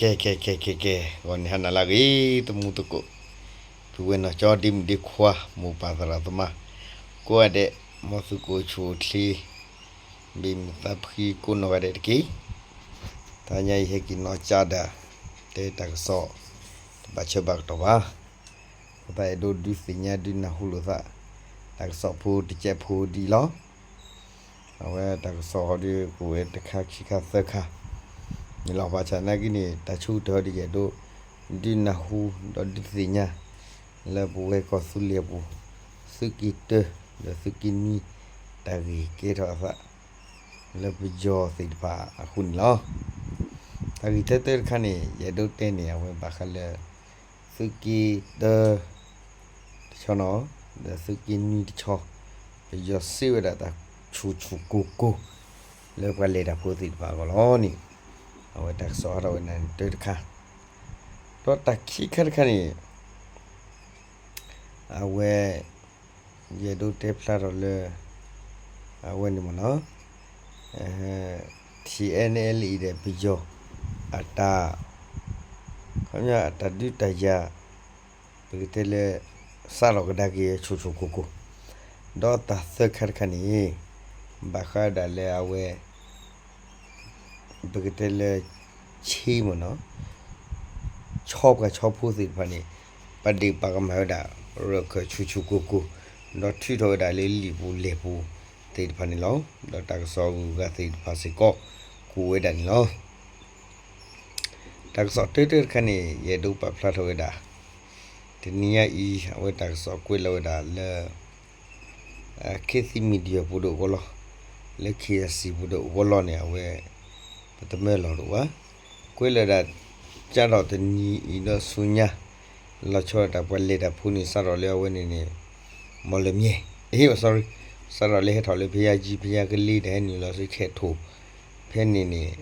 ကဲ ကဲ ကဲ ကဲ ကဲ, ဂီၤန့ၣ်ဟါနၤလၢအဂ့ၤ သမူသကိး, ပုၢ်ဝဲၢ်နီၢ်ကၠီ ဒ့မုၣ်ဒ့ခွါ မိၢ်ပၢ်သရၣ်သမါ ကိးဂၤဒဲး, မ်သုကအိၣ်ဆူၣ်အိၣ်ချ့ ဘၣ်မုာ်သးဖှံကိးနီၢ်ဂၤဒဲးတက့ၢ်. တနံၤအံၤဟဲက့ၤနီၢ်ကစၢ်ဒၣ် တဲတၢ်ကစီၣ် တဘၣ်ဆၢဘၣ်ကတီၢ်ဘၣ်. အဃိသတးအဲၣ်ဒိးဒုးသ့ၣ်ညါဒုးနၢ်ဟူလိာ်သး တၢ်ကစီၣ်ဖိတစဲးဖိဒ်အံၤလီၤ. အဝဲတၢ်ကစီၣ်ဟီဒုးကအိၣ်ဝဲတခါခံခါသၢခါ န့ၣ်လီၤ. ဘၣ်ဆၣ်သနာ်က့န့ၣ် တၢ်ဆၢကတီၢ်ဟီဒုးယအဲၣ်ဒိး ဒုးနၢ်ဟူ ဒီးဒုးသ့ၣ်ညါ လၢပဝဲကီၢ်သူလ့ၤအပူၤ သုးက့တၢ ဒီးသုးက့နွံ တၢ်ဂ့ၢ်ကဲထီၣ်အသး လၢပယီၤသ့ၣ်တဖၣ်အဃိန့ၣ်လီၤ. တၢ်ဂ့ၢ်တၢတၢတခါန့ၣ် ယအဲၣ်ဒိးတဲန့ၣ် အဝဲဘၣ်ဃးလၢ သုးက့တၢ တဆီနီၤ ဒီးသုးက့နွံတဆီ ပယီၤစံးဝဲဒၣ်တၢ်ဆူၣ်ဆူၣ်ကိၢ်ကိၢ် လၢပှၤလဲၤတၢ်ဖိသ့ၣ်တဖၣ်အဂီၢ်လီၤန့ၣ် အဝဲတၢ်ကစီၣ်ဟးထီၣ်ဝဲန့ၣ်တၢတခါ, ဒီးတၢ်ခံခါတခါန့ၣ် အဝဲ ယအဲၣ်ဒိးတဲဖျါထီၣ်လၢ အဝဲန့ၣ်မ့ၢ်နီၤ ထံအဲၣ်နဲၣ်လံအံၤဒီးပယီၤ အတၢ် ခီပညီအတၢ်ဒုးတၢ်ယၤ ပကတဲလၢ စးထီၣ်ကဒါက့ၤဆူၣ်ဆူၣ်ကိၢ်ကိၢ်, ဒီးတၢ်သၢခါတခါန့ၣ် ဘၣ်ဃးဒၣ်လၢအဝဲ ပကတဲလၢ ဆ့မ့ၢ်နီၤ ဆီပှၤဆီဖိသ့ၣ်တဖၣ်န့ၣ် ပာ်ဒ့ၣ်ပာ်ကမၣ်ဝဲဒၣ် ရၢၢ်ခၢၣ်ဆူၣ်ဆူၣ်ကိၢ်ကိၢ်, ဒီးထုးထီၣ်ဝဲဒၣ်လၢလံာ်ပူၤလဲၢ်ပူၤသ့ၣ်တဖၣ်န့ၣ်လီၤ. ဒီးတၢ်ကစီၣ်အဂုၤအဂၤသ့ၣ်တဖၣ်စ့ၢ်ကီး ကအိၣ်ဝဲဒၣ်န့ၣ်လီၤ. တၢ်ကစီၣ်တၢတၢတခါန့ၣ် ယအဲၣ်ဒိးပာ်ဖျါထီၣ်ဝဲဒၣ် တနံၤညါအံၤ အဝဲတၢ်ကစီၣ်ကွဲးလီၤဝဲဒၣ်လၢ ခေတ်သစ်မီဒီယာ ပူၤဒိၣ်အဂီၢ်လီၤ, လၢ KIC ပူၤဒိၣ်အဂီၢ်လီၤန့ၣ် အဝဲ ပတမၢလီၤဒိၣ်ဘၣ်. ကွဲးလီၤဒၣ် ကၢ်ထီၣ်တနံၤအံၤဒီးဆူညါ လီၤဆီဒၣ်တၢ်ပှၤလဲၤတၢ်ဖိန့ၣ် စးထီၣ်လၢအဝဲန့ၣ်န့ၣ် မီၢ်လၢမၠဲၣ်, အ့ sorry, စးထီၣ်လၢဟဲထီၣ်လၢဖယါကၠံဖယါကလ့ ဒီးဟဲနုာ်လီၤဆူကၠဲးထိၣ် ဖဲန့ၣ်န့ၣ်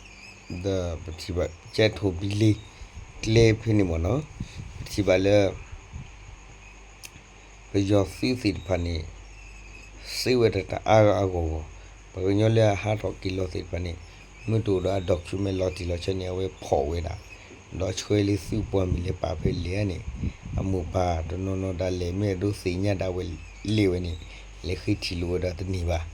ဒီးပထံၣ်ဘၣ် ကၠဲးထိၣ်ဘံလ့ကျဲဖဲန့ၣ်မ့ၢ်နီၤ, ပထံၣ်ဘၣ်လၢ ပယီၤသုးသ့ၣ်တဖၣ်န့ၣ် စံးဝဲဒၣ်တၢ်အါဂၤအဂီၢ်ဂီၢ်, ပှၤကညီလၢအဟးထီၣ်က့ၤလီၤသ့ၣ်တဖၣ်န့ၣ် မ့ၢ်တအိၣ်ဒီးအ document လီၤတံၢ်လီၤဆဲးန့ၣ် အဝဲဖီၣ်ဝဲဒၣ်, ဒီးဆှၢလၢသုးပှၤမံၤလၢပာ်ဖဲလဲၣ်န့ၣ် အမိၢ်ပၢ်တနီၤနီၤဒၣ်လဲာ် မ့ၢ်အဲၣ်ဒိးသ့ၣ်ညါဒၣ်ဝဲလဲၣ်ဝဲန့ၣ် လဲၤဃ့ထံၣ်လိာ်ဝဲဒၣ်တန့ၢ်ဘၣ်.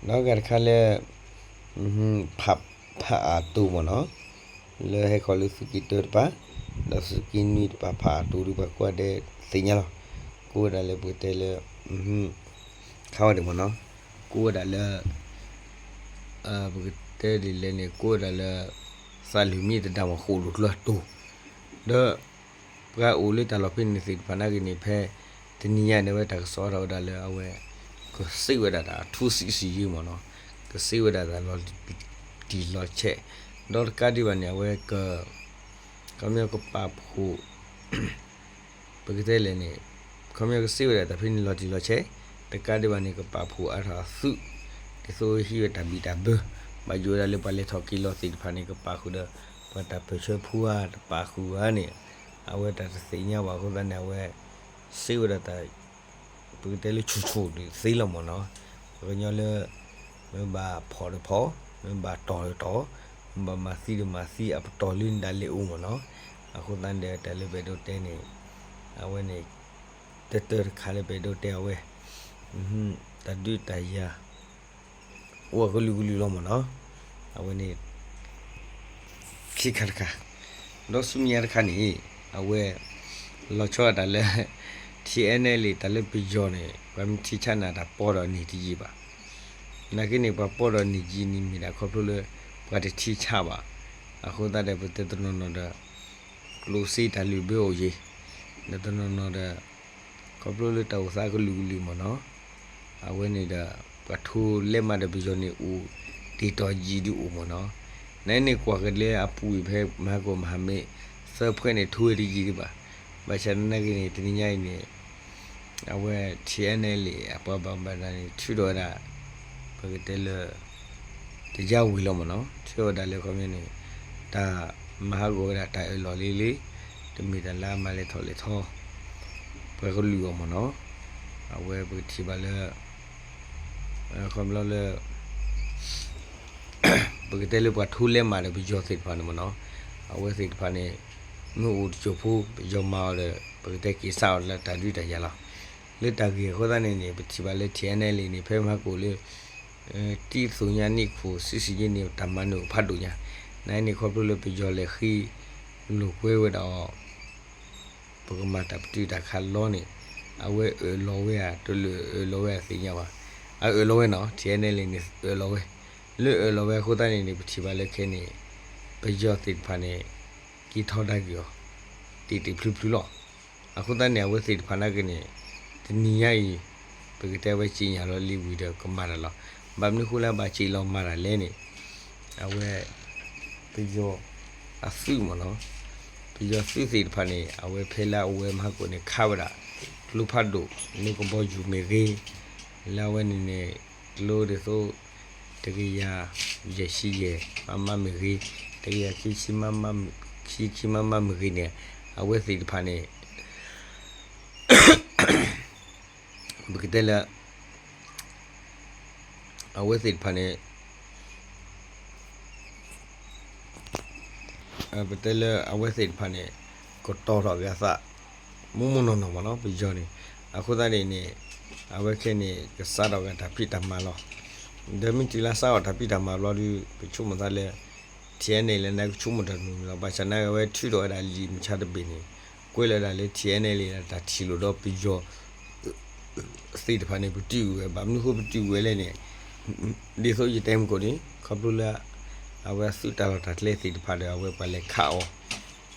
ဒီးအဂၤတခါလၢ ဖး ဖးအၣ်တိၢ်မ့ၢ်နီၤ, လၢဟဲခီလၢသုးက့တၢတပၤ, ဒီးသုးက့နွံတပၤ ဖးအၣ်တိၢ်ဒုး ပှၤကိးဂၤဒဲးသ့ၣ်ညါလီၤ. ကိးဝဲဒၣ်လၢပကတဲလၢ ခါဝဲဒၣ်မ့ၢ်နီၤ, ကိးဝဲဒၣ်လၢ ပကတဲဒ်လဲၣ်န့ၣ် ကိးဝဲဒၣ်လၢ သးလုၢ်မံတဒါမ့ၢ်ဃိၣ်လိာ်ကျၢၢ်တိၢ်, ဒီး ပှၤအိၣ်လၢတၢ်လီၢ်ဖဲန့ၣ်သ့ၣ်တဖၣ်နာ်က့န့ၣ် ဖဲတနံၤညါန့ၣ် အဝဲတၢ်ကစီၣ်ထီၣ်ဝဲဒၣ်လၢအဝဲ ကစံးဝဲဒၣ်တၢ်ထူစံးစံးယံမ့ၢ်နီၤ, ကစံးဝဲဒၣ်တၢ်လီၤတံၢ်လီၤဆဲး, ဒီးတကးဒံးဘၣ်န့ၣ် အဝဲ ခီပညီကပာ်ဖှိၣ် ပကတဲလဲၣ်န့ၣ် ခီပညီကစံးဝဲဒၣ်တၢ်ဖဲန့ၣ်လီၤတံၢ်လီၤဆဲး, တကးဒံးဘၣ်န့ၣ် ကပာ်ဖှိၣ်အါထီၣ်အသုး ဒ်သိးဟံးဝဲတၢ်ဘံၣ်တၢ်ဘၢ, ဘၣ်ယိၣ်ဝဲဒၣ်လၢပှၤလဲၤထီၣ်က့ၤလီၤသ့ၣ်တဖၣ်န့ၣ် ကပာ်ဃုာ်ဒီး ပှၤတၢ်ပၢၢ်ဆၢဖိဧါ တပာ်ဃုာ်ဧါန့ၣ် အဝဲတၢ်တသ့ၣ်ညါဘၣ်အဃိသတးန့ၣ် အဝဲ စံးဝဲဒၣ်တၢ် ပကတဲလၢဆူၣ်ဆူၣ်ဒ်သ့လီၤမ့ၢ်နီၤ, ပှၤကညီလၢ မ့ၢ်ဘၣ်ဖီၣ်ဒီးဖီၣ်, မ့ၢ်ဘၣ်တီၢ်ဒီးတီၢ်, မ့ၢ်ဘၣ်မၤသံဒီးမၤသံ အပတီၢ်လၢနဒၣ်လဲာ်အိၣ်မ့ၢ်နီၤ, အဃိသတးန့ၣ် တၢ်လၢပအဲၣ်ဒိးတဲန့ၣ် အဝဲန့ၣ် တၢတၢတခါလၢပအဲၣ်ဒိးတဲအဝဲ တၢ်ဒုးတၢ်ယၤ အိၣ်အကလုာ်ကလုာ်လီၤမ့ၢ်နီၤ, အဝဲန့ၣ် ခံခါတခါ, ဒီးဆူမဲာ်ညါတခါန့ၣ် အဝဲ လီၤဆီဒၣ်တၢ်လၢ ထံအဲၣ်နဲၣ်လံ တၢ်လၢပယီၤန့ၣ် ပှၤမ့ၢ်ထံဆးနၤတၢ်ပီဒီးန့ၢ်တယံာ်ဘၣ်, နာ်က့န့ၣ် ပှၤပီဒီးန့ၢ်ယံာ်န့ၣ်မ့ၢ်ဒၣ်ခီဖျိလၢ ပှၤတထံဆးဘၣ်, အဃိသတးဒီး ပတဲတနီၤနီၤဒီး ကျိၣ်စ့တၢ်လုၢ်ဘၢအိၣ်ယံၤ, ဒီးတနီၤနီၤဒီး ခီဖျိလၢတၢ်အိၣ်သးကလုာ်ကလုာ်မ့ၢ်နီၤ, အဝဲန့ၣ်ဒီး ပှၤထိလဲၤမးဒီးပယီၤန့ၣ်အိၣ် တ့ၢ်တီၢ်ယံာ်ဒုးအိၣ်မ့ၢ်နီၤ, နန့ၣ်ကွၢ်က့ၤလၢအပူၤအံၤဖဲမဟါကီၢ်မဟါမ့ၢ် သၢဖှဲန့ၣ် ထိဝဲတယံာ်ဒံးဘၣ်, ဘၣ်ဆၣ်သနာ်က့န့ၣ် တနံၤညါအံၤန့ၣ် အဝဲ ထံအဲၣ်နဲၣ်လံ အပှၤဘၣ်မူဘၣ်ဒါန့ၣ် ထုးထီၣ်ဝဲဒၣ် ပကတဲလၢ တယါဝံၤလီၤမ့ၢ်နီၤ, ထုးထီၣ်ဝဲဒၣ်လၢခီပညီန့ၣ် တၢ်မၤဟးဂီၤဝဲဒၣ်တၢ်အၢၣ်လီၤလံလံ, တမ့ၢ်တၢ်လၢအမၤလဲၤထီၣ်လဲၤထီ ပှၤကလုာ်အဂီၢ်မ့ၢ်နီၤ, အဝဲပကထံၣ်ဘၣ်လၢ ခီပညီလၢ ပကတဲလၢပှၤထူလဲမၤဒီးပယီၤသ့ၣ်တဖၣ်န့ၣ်မ့ၢ်နီၤ, အဝဲသ့ၣ်တဖၣ်န့ၣ် မ့ၢ်အိၣ်တစိၢ်ဖိ ပယီၤမၤအီၤဒီး ပကတဲက့ၤစးအီၤလၢတၢ်ဒုးတၢ်ယၤလီၤ. လၢတၢ်ဂ့ၢ်အဃိသတးန့ၣ်န့ၣ် ပထံၣ်ဘၣ်လၢ ထံၣ်အဲၣ်နဲၣ်လံ န့ၣ် ဖဲမဟါကိၣ်လၢ တံၢ်သူညါနံၣ်ခိၣ် စုစံးယ့န့ၣ် တၢ်မၤနၢၤဖးဒိၣ်ညါ, နန့ၣ်ခီဖျိလၢပယီၤလဲၤဃ့လိာ်ကွဲဝဲဒၣ်အီၤ ပကမၤတၢ်ပတုာ်တၢ်ခးလီန့ၣ် အဝဲအၢၣ်လီၤဝဲဧါ တလၢအၢၣ်လီၤဝဲဧါသ့ၣ်ညါဘၣ်. အအၢၣ်လီၤဝဲနီၤ ထံၣ်အဲၣ်နဲၣ်လံန့ၣ် အၢၣ်လီၤဝဲ. လၢအၢၣ်လီၤဝဲအဃိသတးန့ၣ်န့ၣ် ပထံၣ်ဘၣ်လၢခဲအံၤန့ၣ် ပယီၤသ့ၣ်တဖၣ်န့ၣ် က့ၤထီဒါက့ၤအီၤ တ့ၢ်တ့ၢ်ဖျုးဖျုးလီၤ. အဃိသတးန့ၣ် အဝဲသ့ၣ်တဖၣ်နာ်က့န့ၣ် တနံၤညါအံၤ ပကတဲဝဲစံၣ်ညီၣ်လီၤလံဝံၤဒီးကမၤတၢ်လီၤ. ဘၣ်မနုၤဃိလၢဘၣ်စံၣ်လီၤမၤတၢ်လဲၣ်န့ၣ် အဝဲ ပယီၤအသုးမ့ၢ်နီၤ, ပယီၤသုးသ့ၣ်တဖၣ်န့ၣ် အဝဲဖဲလၢအဝဲမဟါကိၣ်န့ၣ် ခးဝဲဒၣ် ကျိဖးဒိၣ် လၢကဘီယူၤမ့ၢ်ဂ့ၤ, လၢအဝဲန့ၣ်န့ၣ် ကျိဒ်သိး တကယၤယဲၢ်ဆံယဲၢ် မမ မ့ၢ်ဂ့ၤ, တကယၤခံဆံ ခံဆံ မမ မ့ၢ်ဂ့ၤန့ၣ် အဝဲသ့ၣ်တဖၣ်န့ၣ် ပကတဲလၢ အဝဲသ့ၣ်တဖၣ်န့ၣ် ပတဲလၢအဝဲသ့ၣ်တဖၣ်န့ၣ် ကတီၤထီၣ်က့ၤအသး မူမူနီၢ်နီၢ်မ့ၢ်နီၤ ပယီၤန့ၣ်. အဃိသတးန့ၣ်န့ၣ် အဝဲခဲန့ၣ် ကစးထီၣ်က့ၤတၢ်ဖံးတၢ်မၤလီၤ. ဒီးမ့ၢ်တုၤလၢစးထီၣ်တၢ်ဖံးတၢ်မၤဘျီဒီး ပဆိကမိၣ်သးလၢ ထံၣ်အဲၣ်နဲၣ်လံ လၢနကဆိကမိၣ်တၢ်တမံၤမံၤလီၤ. ဘၣ်ဆၣ်နာ်က့အဝဲထုးထီၣ်ဝဲဒၣ်လံာ်မုၢ်ဆါတဘ့ၣ်န့ၣ် ကွဲးလီၤဝဲဒၣ်လၢ ထံၣ်အဲၣ်နဲၣ်လံ တၢ်ထံၣ်လိာ်ဒီးပယီၤ သ့ၣ်တဖၣ်န့ၣ် ပတုာ်ကွံာ်ဝဲ, ဘၣ်မနုၤဃိပတုာ်ကွံာ်ဝဲလဲၣ်န့ၣ် ဒ်သိးယတဲမုၢ်ကိၣ်န့ၣ် ခီဖျိလၢ အဝဲအသုးတၢ်လီၢ်တၢ်ကျဲသ့ၣ်တဖၣ်ဒီး အဝဲပှၤလဲၤခးအီၤ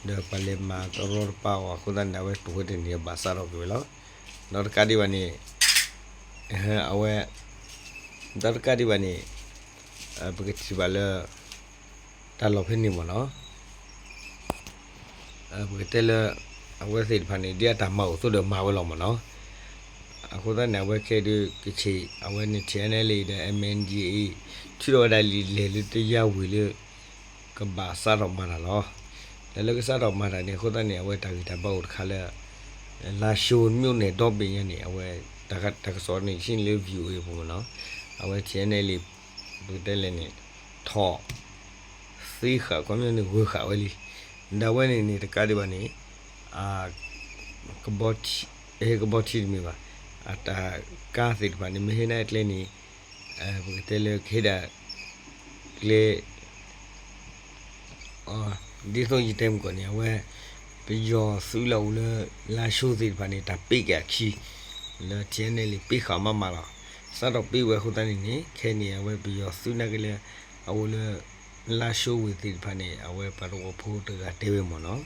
ဒီးပှၤလဲၤမၤတရီတပါအီၤအဃိသတးန့ၣ် အဝဲတိၢ်ဝဲတန့ၢ်ဘၣ်စးထီၣ်ကွံာ်ဝဲလီၤ. ဒီးတကးဒံးဘၣ်န့ၣ် အဝဲ ဒီးတကးဒံးဘၣ်န့ၣ် ပကထံၣ်ဘၣ်လၢ တၢ်လီၢ်ဖဲန့ၣ်မ့ၢ်နီၤ ပကတဲလၢ အဝဲသ့ၣ်တဖၣ်န့ၣ် ဒ်အတၢ်မၤအိၣ်အသိးဒီးမၤဝဲလီၤမ့ၢ်နီၤ. အဃိသတးန့ၣ် အဝဲခဲအံၤဒုး ကချ့ၣ် အဝဲန့ၣ် ထံၣ်အဲၣ်နဲၣ်လံ ဒီး MNDAA ထုးထီၣ်ဝဲဒၣ်လံာ်လဲၢ်လၢတယါဝံၤလၢ ကဘၣ်စးထီၣ်မၤတၢ်လီၤ. ဒီးလၢကစးထီၣ်မၤတၢ်န့ၣ် အဃိသတးန့ၣ် အဝဲတၢ်ဂံၢ်တၢ်ဘါအိၣ်တခါလၢ လါၡိ မြို့နယ်ဒီဘ့ၣ်ညါန့ၣ် အဝဲ တၢ်ကစီၣ်န့ၣ် ယဟံးန့ၢ်လၢ VOA ပူၤမ့ၢ်နီၤ. အဝဲ ထံၣ်အဲၣ်နဲၣ်လံ ပကတဲလဲၣ်န့ၣ် ထီၣ် သ့ဃာ် ခီပညီန့ၣ် ဂၢၤဃာ်ဝဲလံ. ဒီးအဝဲန့ၣ်န့ၣ် တကးဒံးဘၣ်န့ၣ် ကဘီထံ ကဘီထံတမ့ၢ်ဘၣ်, အတၢ်ကါသ့ၣ်တဖၣ်န့ၣ် မ့ၢ်ဟ့ၣ်နၤကျဲန့ၣ် ပကတဲလၢကဟ့ၣ်ဒၣ်ကျဲ ဒ်သိးယတဲမုၢ်ကီၢ်န့ၣ် အဝဲ ပယီၤသုးလၢအအိၣ်လၢ လါၡိသ့ၣ်တဖၣ်န့ၣ် တၢ်ပ့းက့ၤအခံ လၢ ထံၣ်အဲၣ်နဲၣ်လံ ပ့းဃာ်မးမးလီၤ. စးထီၣ်ပ့းဝဲအဃိသတးန့ၣ်န့ၣ် ခဲအံၤန့ၣ် အဝဲပယီၤသုးနာ်က့လၢ အအိၣ်လၢ လါၡိဝ့ၢ်သ့ၣ်တဖၣ်န့ၣ် အဝဲပှၤသဝီဖိတဂၤတဲဝဲမ့ၢ်နီၤ,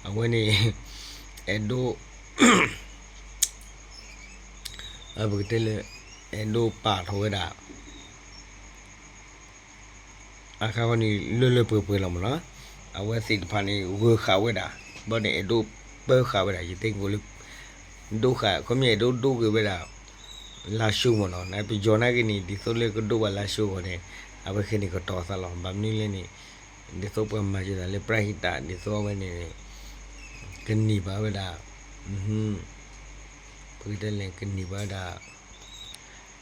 အဝဲန့ၣ် အဲၣ်ဒိး ပကတဲလၢ အဲၣ်ဒိးပာ်ထီၣ်ဝဲဒၣ် အခါခီန့ၣ် လၢလၢပှဲၤပှဲၤလီၤမ့ၢ်နီၤ, အဝဲသ့ၣ်တဖၣ်န့ၣ် ဂၢၤဃာ်ဝဲဒၣ် ဘၣ်န့ၣ် အဲၣ်ဒိးပၢဃာ်ဝဲဒၣ် ယတဲကိးလၢ ဒိဃာ် ခီမ့ၢ်အဲၣ်ဒိးဒိဂ့ၤဝဲဒၣ် လါၡိမ့ၢ်နီၤ, နပယီၤနာ်က့န့ၣ် ဒ်သိးလၢကဒိဘၣ်လါၡိအဂီၢ်န့ၣ် အဝဲခဲန့ၣ်ကတီၤသးလီၤ. ဘၣ်မနုၤလဲၣ်န့ၣ် ဒ်သိးပှၤမၤစၢၤတၢ်လၢ ပရဟံးတၢ် ဒ်သိးအဝဲန့ၣ် ကန့ၢ်ဘၣ်ဝဲဒၣ် ပကတဲလဲၣ် ကန့ၢ်ဘၣ်ဝဲဒၣ်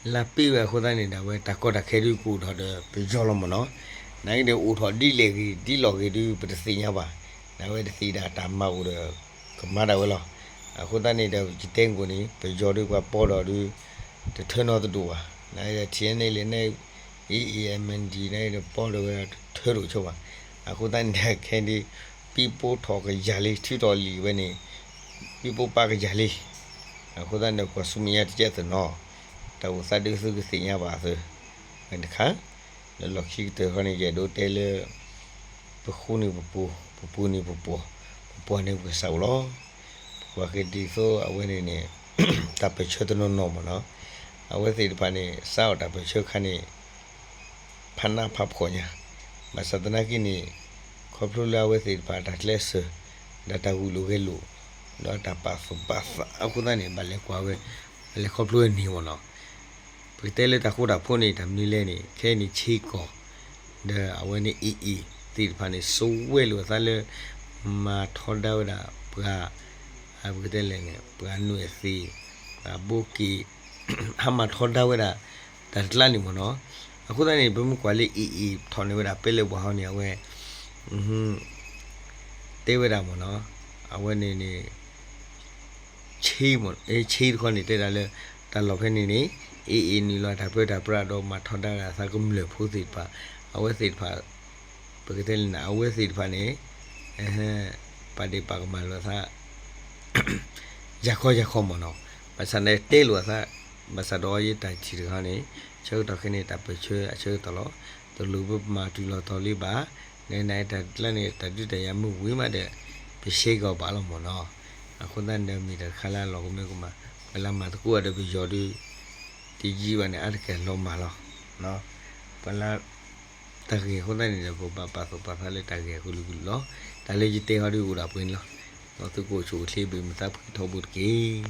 လၢပ့းဝဲအဃိသတးန့ၣ်ဒီး အဝဲတၢ်ကီတၢ်ခဲဒုးကအိၣ်ထီၣ်ဒီးပယီၤလီၤမ့ၢ်နီၤ, နာ်က့ဒီးအိၣ်ထီၣ်ဒ်လဲၣ်ဂ့ၤ ဒ်လီၢ်ဂ့ၤဒုး ပတသ့ၣ်ညါဘၣ်, နဝဲတသ့ၣ်ဒၣ်တၢ်မၤအိၣ်ဒီး ကမၤဒၣ်ဝဲလီၤ. အဃိသတးန့ၣ်ဒီး ယတဲကိးန့ၣ် ပယီၤဒုးပှၤပီဒီးဒုး တထၢနီတဒိၣ်ဘၣ်, နထံၣ်အဲၣ်နဲၣ်လံ န အံၤ အံၤ MNDAA နပီဒီးဝဲဒၣ်တထၢဒိၣ်ဆိဘၣ်, အဃိသတးန့ၣ်ဒီးခဲဒုး ပံးပိထီၣ်ကယၤလံ ထုးထီၣ်လံာ်ဝဲန့ၣ် ပံးပိပာ်ကယၤလံ, အဃိသတးန့ၣ် ကွၢ်ဆူမဲာ်ညါတကဲးသ့ၣ်နီၤ, တၢ်အိၣ်သးဒုးသုကသ့ၣ်ညါဘၣ်အသိး, ဝဲတခါ, ဒီးလီၢ်ခံကတၢၢ်ဃီန့ၣ် ယအဲၣ်ဒိးတဲလၢ ပဃူန့ၣ်ပပူၤ, ပပူၤန့ၣ်ပပှီၢ်, ပပှီၢ်န့ၣ်ပကစၢ်အိၣ်လီၤ. ပကွၢ်က့ၤဒ်သိးအဝဲန့ၣ်န့ၣ် တၢ်ပၢၢ်ဆၢတနီၤနီၤမ့ၢ်နီၤ, အဝဲသ့ၣ်တဖၣ်န့ၣ် စးအီၣ်တၢ်ပၢၢ်ဆၢခါန့ၣ် ဖးနးဖးဖှီၣ်ညါ, ဘၣ်ဆၣ်သနာ်က့န့ၣ် ခီဖျိလၢအဝဲသ့ၣ်တဖၣ်တၢ်ကျဲးစၢး ဒီးတၢ်ဂုာ်လိာ်ဂဲၤလိာ် ဒီးတၢ်ပာ်သူၣ်ပာ်သးအဃိသတးန့ၣ် ဘၣ်လဲၤကွၢ်ဝဲ ဘၣ်လဲၤခီဖျိဝဲန့ၣ်မ့ၢ်နီၤ. ပကတဲလၢတၢ်ဃူတၢ်ဖိးန့ၣ် တၢ်မနုၤလဲၣ်န့ၣ် ခဲအံၤန့ၣ် ချ့ၣ်ကီၢ် ဒီးအဝဲန့ၣ် AA သ့ၣ်တဖၣ်န့ၣ် စိာ်ဝဲလိာ်အသးလၢ မၤထီဒါဝဲဒၣ်ပှၤ ပကတဲလဲၣ်န့ၣ် ပှၤနွဲၣ်သ့ၣ် ပှၤဘိက့ၣ် ဟးမၤထီဒါဝဲဒၣ် တၢ်တကျါန့ၣ်မ့ၢ်နီၤ. အဃိသတးန့ၣ် ပမ့ၢ်ကွၢ်လၢ AA ထီၣ်န့ၢ်ဝဲဒၣ်ပဲလၢပှၤဟီန့ၣ် အဝဲ တဲဝဲဒၣ်မ့ၢ်နီၤ, အဝဲန့ၣ်န့ၣ် ဆ့တခီန့ၣ် တဲဒၣ်လၢ တၢ်လီၢ်ဖဲန့ၣ်န့ၣ် AA နုာ်လီၤတၢ်ပၢတၢ်ပြးဒီးမၤထီဒါအသးကမျၢၢ်ဖိသ့ၣ်တဖၣ်, အဝဲသ့ၣ်တဖၣ် ပကတဲလၢန့ၣ် အဝဲသ့ၣ်တဖၣ်န့ၣ် ပာ်ဒ့ၣ်ပာ်ကမၣ်လိာ်သး ယၤခီယၤခီမ့ၢ်နီၤ, ဘၣ်ဆၣ်န့ၣ်တဲလိာ်အသး, ဘၣ်ဆၣ်ဒီးယတၢ်ထံၣ်တခါန့ၣ် ဆၢကတီၢ်ခဲအံၤန့ၣ် တၢ်ပၢၢ်ဆၢအဆၢကတီၢ်လီၤ. တလိၣ်ပမၤတုၤလီၤတီၤလံဘၣ်, နနတၢ်ကျါန့ၣ် တၢ်ဒုးတၢ်ယၤမ့ၢ်ဝံၤမးဒီး ပရှဲကီးဘၣ်လီၤမ့ၢ်နီၤ. အဃိသတးန့ၣ်ဒီး မ့ၢ်တၢ်တခါလၢအလီၢ်ကမၢကမၣ် ပှၤလၢမၤသကိးဒီးပယီၤဒီး တယံာ်ဘၣ်န့ၣ် အါတက့ၢ်လီၤမၢ်လီၤ. ပှၤလၢ တၢ်ဂ့ၢ်အဃိသတးန့ၣ်ဒီး ပဘၣ်ပာ်သူၣ်ပာ်သးလၢတၢ်ဂ့ၢ်အကလုာ်ကလုာ်လီၤ. တၢ်လၢယတဲဃီဒီးအိၣ်ဒၣ်ပှဲၤန့ၣ်လီၤ. ဒီးသုကအိၣ်ဆူၣ်အိၣ်ချ့ ဘၣ်မုာ်သးဖှံထီဘိတက့ၢ်.